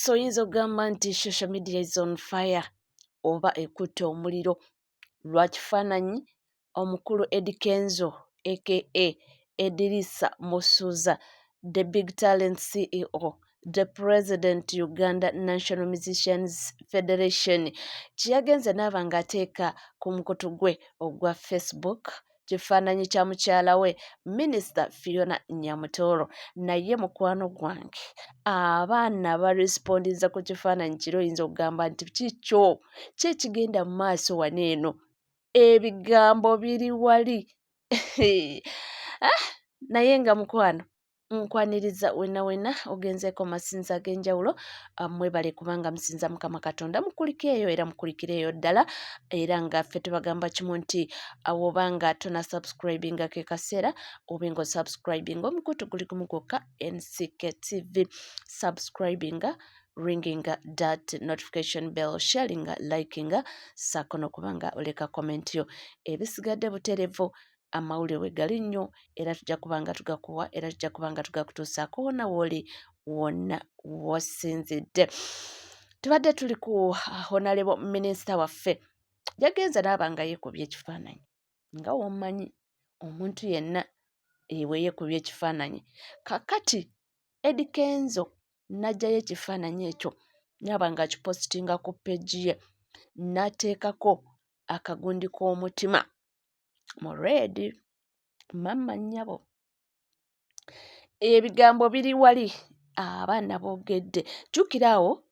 So oyinza okugamba nti social media is on fire oba ekutte omuliro lwa kifaananyi omukulu Eddy Kenzo aka Edirisa Musuuza, the big talent CEO, the president Uganda National Musicians Federation, kye yagenze n'aba ng'ateeka ku mukutu gwe ogwa Facebook, kifaananyi kya mukyala we Minisita Fiona Nyamutooro. Naye mukwano gwange, abaana barespondinze ku kifaananyi kiri, oyinza okugamba nti kikyo ki ekigenda mu maaso wano eno? Ebigambo biri wali. Ah, naye nga mukwano nkwaniriza wena wena ogenzeeko masinza ag'enjawulo, mwebale kubanga musinza Mukama Katonda, mukulike eyo era mukulikire eyo ddala. Era nga ffe tubagamba kimu nti wobanga tona subscribinga, ke kaseera obe nga osubscribinga. Omukutu guli gumu gwokka, NCK TV. Subscribinga, ringinga that notification bell, sharinga, likinga, saako n'okubanga oleka comment yo. Ebisigadde buterevu, amawulire we gali nnyo, era tujja kuba nga tugakuwa, era tujja kuba nga tugakutuusaako wonna wooli, wonna wosinzidde. Tubadde tuli ku honorable minisita waffe, yagenze n'aba nga yeekubye ekifaananyi nga womanyi omuntu yenna ewe yeekubye ekifaananyi. Kakati Eddy Kenzo n'aggyayo ekifaananyi ekyo n'aba ng'akipositinga ku page ye, n'ateekako akagundi k'omutima mu red. Mamma nnyabo, ebigambo biri wali, abaana boogedde. Jjukira awo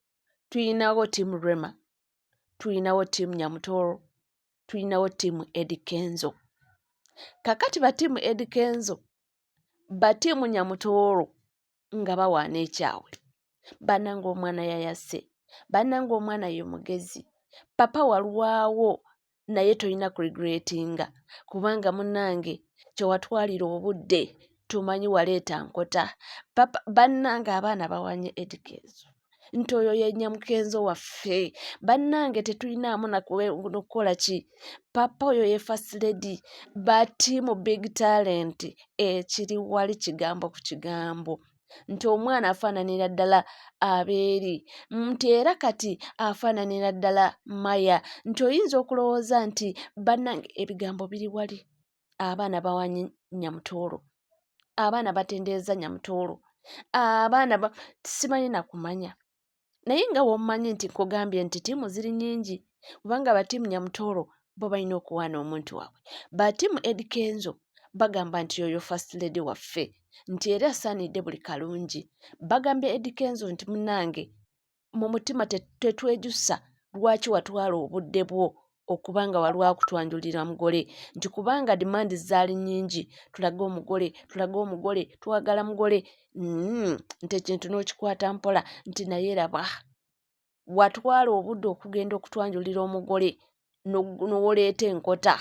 tuyinawo team Rema, tuyinawo team Nyamutooro, tuyinawo team Eddy Kenzo. Kakati ba team Eddy Kenzo, ba team Nyamutooro nga bawaana ekyabwe: "Bannange, omwana yayase, bannange, omwana ye mugezi, papa walwawo, naye tolina kuregretinga kubanga munnange kyewatwalira obudde tumanyi waleeta nkota papa." Bannange, abaana bawanye Eddy Kenzo nti oyo ye Nyamukenzo waffe, bannange tetulinaamu nakukola ki, papa oyo ye first lady. Ba team big talent ekiri wali kigambo ku kigambo nti omwana afaananira ddala abeeri, nti era kati afaananira ddala Maya, nti oyinza okulowooza nti bannange ebigambo biri wali. Abaana bawanye Nyamutoolo, abaana batendereza Nyamutoolo, abaana simanyi nakumanya. Naye nga wommanyi nti nkugambye nti team ziri nnyingi, kubanga ba team Nyamutoolo bo balina okuwaana omuntu waabwe, ba team Eddy Kenzo bagamba nti oyo first lady waffe, nti era asaanidde buli kalungi. Bagambye Eddy Kenzo nti munnange mu mutima tetwejusa lwaki watwala obudde bwo okuba nga waliwo akutwanjulira mugole, nti kubanga demand zaali nnyingi, tulage omugole, tulage omugole, twagala mugole, nti ekintu n'okikwata mpola, nti naye raba watwala obudde okugenda okutwanjulira omugole n'oleeta enkota,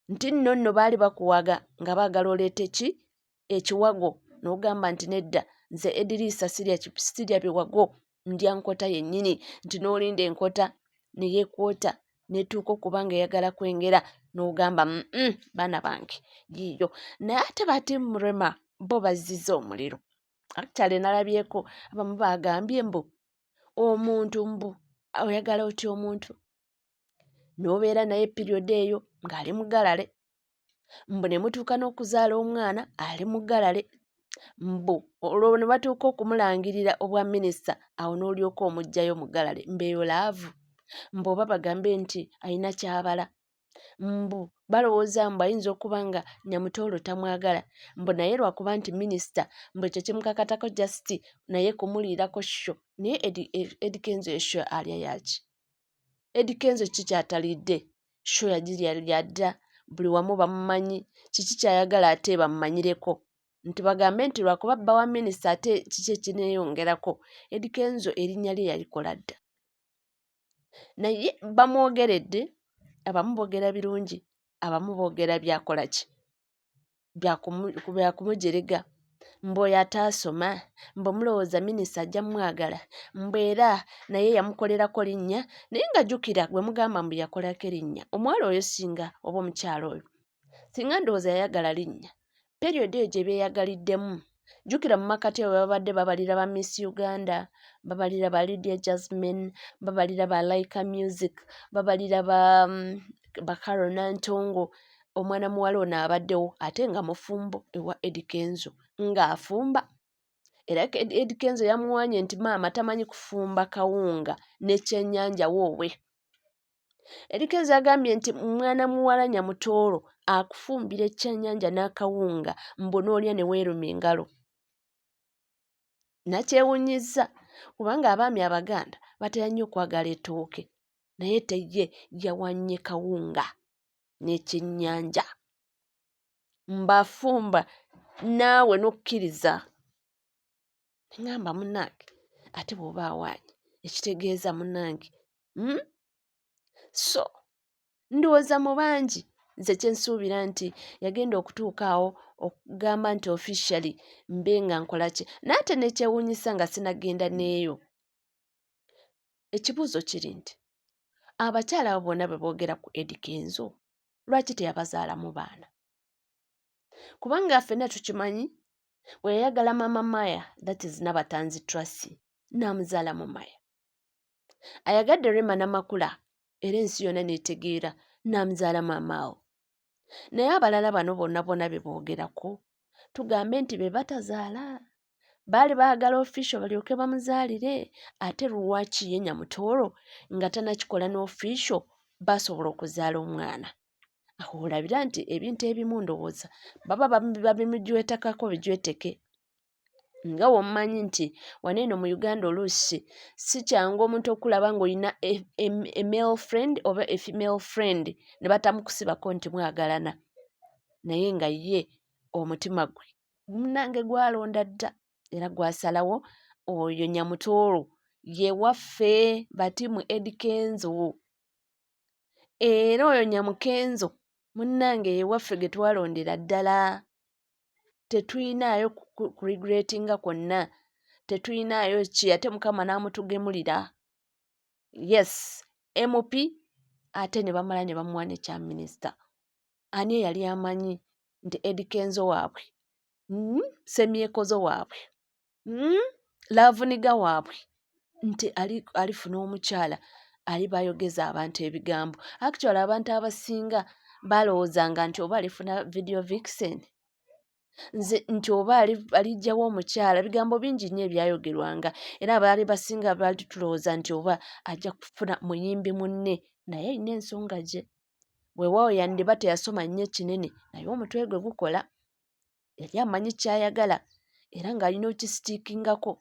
nti nno nno baali bakuwaga nga baagala oleete ki ekiwago, n'ogamba nti nedda, nze Ediriisa sirya biwago, ndya nkota yennyini, nti n'olinda enkota ne yeekwota n'etuuka okuba nga eyagala kwengera, n'ogamba baana bange yiiyo. Naye ate ba team Rema bo bazizza omuliro. Actually nalabyeko abamu bagambye mbu omuntu, mbu oyagala otya omuntu n'obeera naye period eyo ng'ali mugalale, mbu ne mutuuka n'okuzaala omwana ali mugalale, mbu olwo ne batuuka okumulangirira obwa minisita, awo n'olyoka omuggyayo mugalale, mbu eyo love? Mbu oba bagambe nti alina ky'abala, mbu balowooza mbu ayinza okuba nga Nyamutoolo tamwagala, mbu naye lwakuba nti minisita, mbu ekyo kimukakatako just naye kumuliirako show. Naye Eddy Kenzo e show alya yaki? Eddy Kenzo ki kyatalidde? Show yagirya dda, buli wamu bamumanyi. Kiki kyayagala ate bamumanyireko nti bagambe nti lwakuba bba wa minisita? Ate kiki ekineeyongerako? Eddy Kenzo erinnya lye yalikola dda, naye bamwogeredde. Abamu boogera birungi, abamu boogera byakola ki, byakumujerega, mbu oyo ataasoma, mbu mulowooza minisita ajja mmwagala, mbu era naye yamukolerako linnya. Naye nga jjukira gwe mugamba mbu yakolako erinnya, omuwala oyo singa oba omukyala oyo singa ndowooza yayagala linnya period eyo gye beeyagaliddemu. Jjukira mu makkati awo babadde babalira ba Miss Uganda, babalira ba Lydia Jazmine, babalira ba Laika Music, babalira ba Carol Nantongo. Omwana muwala ono abaddewo ate nga mufumbo ewa Eddy Kenzo ng'afumba. Era Eddy Kenzo yamuwaanye nti maama tamanyi kufumba kawunga n'ekyennyanja woowe. Eddy Kenzo yagambye nti mwana muwala Nyamutooro akufumbira ekyennyanja n'akawunga mbu n'olya ne weeruma engalo. Nakyewuunyizza kubanga abaami Abaganda batera nnyo okwagala ettooke naye te ye yawanye kawunga n'ekyennyanja. Mbafumba naawe n'okkiriza. Ne ŋŋamba munnange ate bw'oba awaanye ekitegeeza munnange hmm? So ndowooza mu bangi nze kye nsuubira nti yagenda okutuuka awo okugamba nti officially mbe nga nkola ki, naye ate nekyewuunyisa nga sinagenda n'eyo. Ekibuuzo kiri nti abakyala abo bonna bwe boogera ku Eddy Kenzo lwaki teyabazaalamu baana? Kubanga ffenna tukimanyi bwe yayagala Maama Maya, that is Nabatanzi Tracy, n'amuzaalamu Maya. Ayagadde Rema Namakula era ensi yonna n'etegeera n'amuzaalamu Amaawo. Naye abalala bano bonna bonna be boogerako tugambe nti be batazaala baali baagala official balyoke bamuzaalire, ate lwaki ye Nyamutooro nga tanakikola ne official basobola okuzaala omwana? Awo olabira nti ebintu ebimu ndowooza baba babimujwetekako bijweteke. Nga w'omumanyi nti wano eno mu Uganda oluusi si kyangu omuntu okulaba ng'olina a male friend oba a female friend ne batamukusibako nti mwagalana, naye nga ye omutima gwe munnange gwalonda dda era gwasalawo oyo Nyamutooro ye waffe batiimu Eddy Kenzo. Era oyo Nyamukenzo munnange ye waffe ge twalondera ddala. Tetuyinaayo ku regrettinga kwonna, tetuyinaayo ki ate Mukama n'amutugemulira. Yes, MP ate ne bamala ne bamuwa n'ekya minisita. Ani eyali amanyi nti Eddy Kenzo waabwe, Ssemyekozo waabwe, Love nigga waabwe nti alifuna omukyala aliba ayogeza abantu ebigambo. Actually abantu abasinga balowoozanga nti oba alifuna video vixen, nze nti oba aliggyawo omukyala. Bigambo bingi nnyo ebyayogerwanga era abaali basinga baali tulowooza nti oba ajja kufuna muyimbi munne, naye alina ensonga gye. Weewaawo yandiba teyasoma nnyo kinene naye omutwe gwe gukola. Yali amanyi ky'ayagala era ng'alina okisitiikingako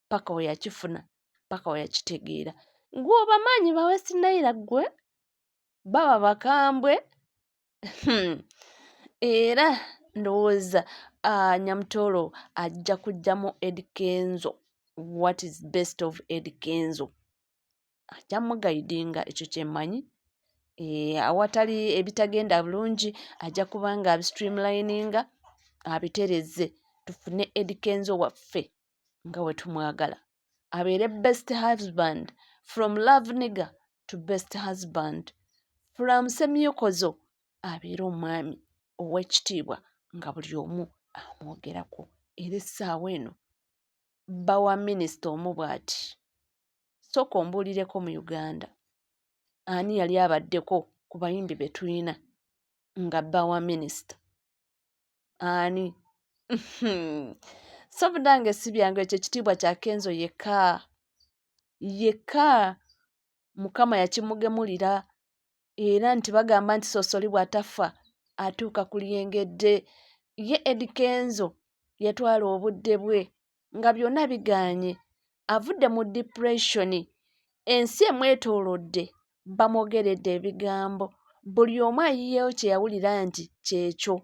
paka we yakifuna, paka we yakitegeera. Ggwe obamanyi ba West Nile ggwe baba bakambwe. Era ndowooza Nyamutooro ajja kuggyamu Eddy Kenzo what is best of Eddy Kenzo. Ajja mugayidinga ekyo kye mmanyi. Awatali ebitagenda bulungi ajja kuba nga abistreamlininga abitereze tufune Eddy Kenzo waffe nga bwe tumwagala. Abeere best husband from love nigga to best husband, from Ssemyekozo abeere omwami ow'ekitiibwa nga buli omu amwogerako. Era essaawa eno bba wa minisita omu bw'ati. Sooka ombuulireko mu Uganda ani yali abaddeko ku bayimbi be tulina nga bba wa minisita? Ani? So munnange si byangu ekyo ekitiibwa kya Kenzo yekka yekka Mukama yakimugemulira era nti bagamba nti Sosoli bw'atafa atuuka ku lyengedde. Ye Eddy Kenzo yatwala obudde bwe nga byonna bigaanye, avudde mu depression, ensi emwetoolodde bamwogeredde ebigambo, buli omu ayiyeewo kye yawulira nti kyekyo.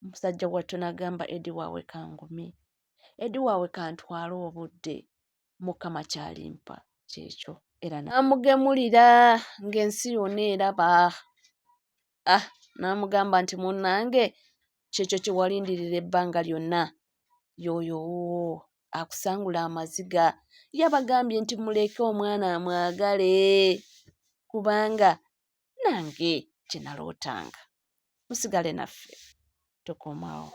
Musajja wattu n'agamba Eddy waabwe kangume, Eddy waabwe kantwale obudde, Mukama ky'alimpa kyekyo. Era n'amugemulira ng'ensi yonna eraba. Ah, n'amugamba nti munnange kyekyo kye walindirira ebbanga lyonna, y'oyo owuwo akusangula amaziga. Yabagambye nti muleke omwana amwagale kubanga nange kye nalootanga. Musigale naffe tukomawo.